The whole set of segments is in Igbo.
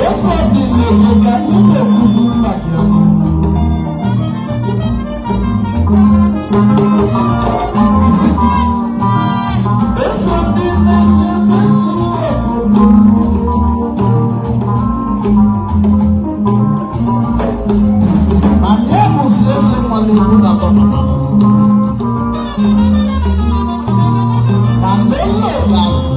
Eze dị n'oge ka anyị na-ekwuzi maka ya. Eze dị n'oge mezi obodo. Mana ya bụzi eze nwale iwu na tọmọtọ. Ma mgbe gazi.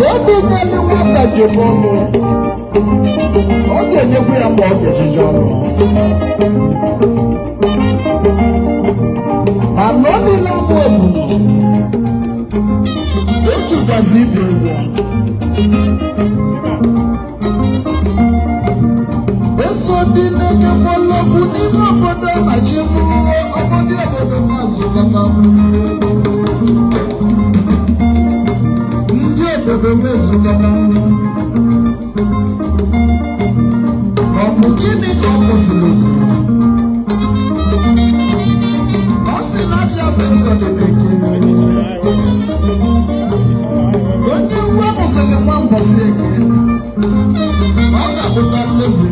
Edunyela nwata jebe ọlụ, ọ ga-enyekwa ya mgbe ọ ga-ejeje ọlụ. Mana ọ niile ụmụ ebulu, o jikwazi ibi ụgwọ. Eso dị n'eke mgbọlọgwụ n'ime obodo na-achị bụrụ ọbọdị obodo mazụ gaba. Ndị obodo mezugara, ọ bụ gịnị ka ọ kwụsịrị? Ọ sị na afịa bụ eze dị n'eke. Onye nwa mụsịrị nwa mbọsị eke, ọ ga-abụta mmezi.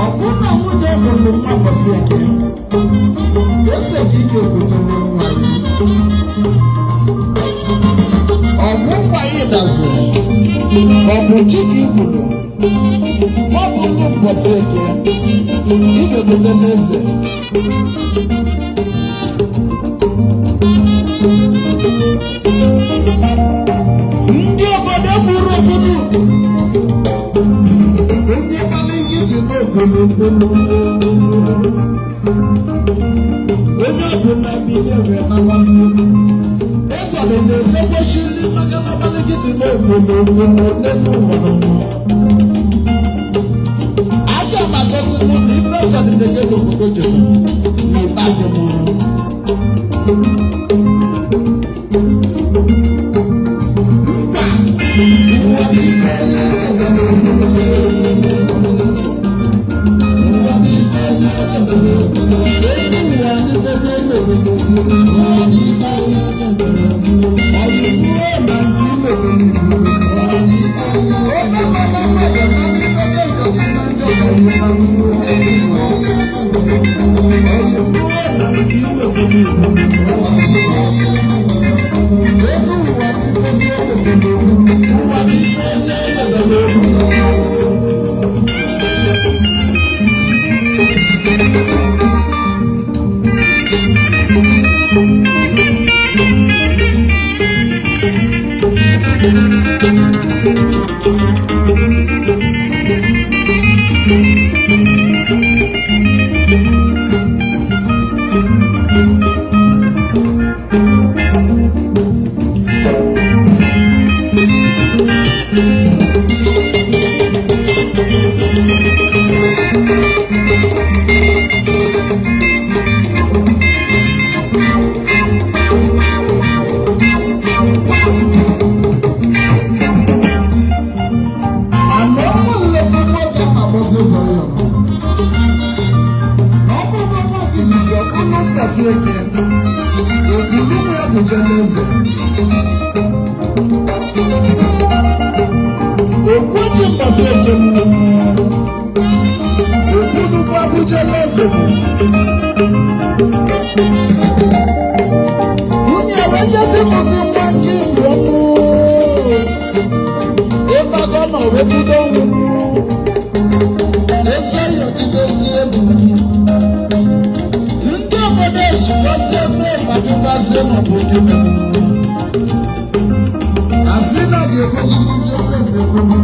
Ọ bụ na nwunye mụrụ nwa mbọsị eke, eze ka ị ga-ekwute nwa ya. Ọ bụ nkwa ị daziri, ọ bụ ji ka ị kwuru, ma ọ bụ ndị mbọsị eke ị ga-egote n'eze. Ndị obodo gburu obodo, onye gbara nkịtị n'obodo, onye ọbụla bilie wee nabazi eze dị na-ekwesịrị maka na gbara nkịtị n'obodo n'elu ụwa. Aga m agosi mụ na ife eze dị na-eke n'obodo Jesu n'ikpeazụ m. Mba, nwa bụ ife ya. Nwa bụ ife ya. Elu ụwa anyị bụrụ mbọsị eke, okpuru nwa ya bụ Jele eze. Okwu ji mbọsị eke nụ, okwu bụ Jele eze. Nwunye wee jezi mụzi nwa nke ibu ọnụ ebe agọ nọ wee bido nwụ ezi ọyọ tigozi elu. Ndị obodo ezugozi ebe ịgbadịgbazi maọbụ gịnị, asị na ga-egozi ndị eze kwuru.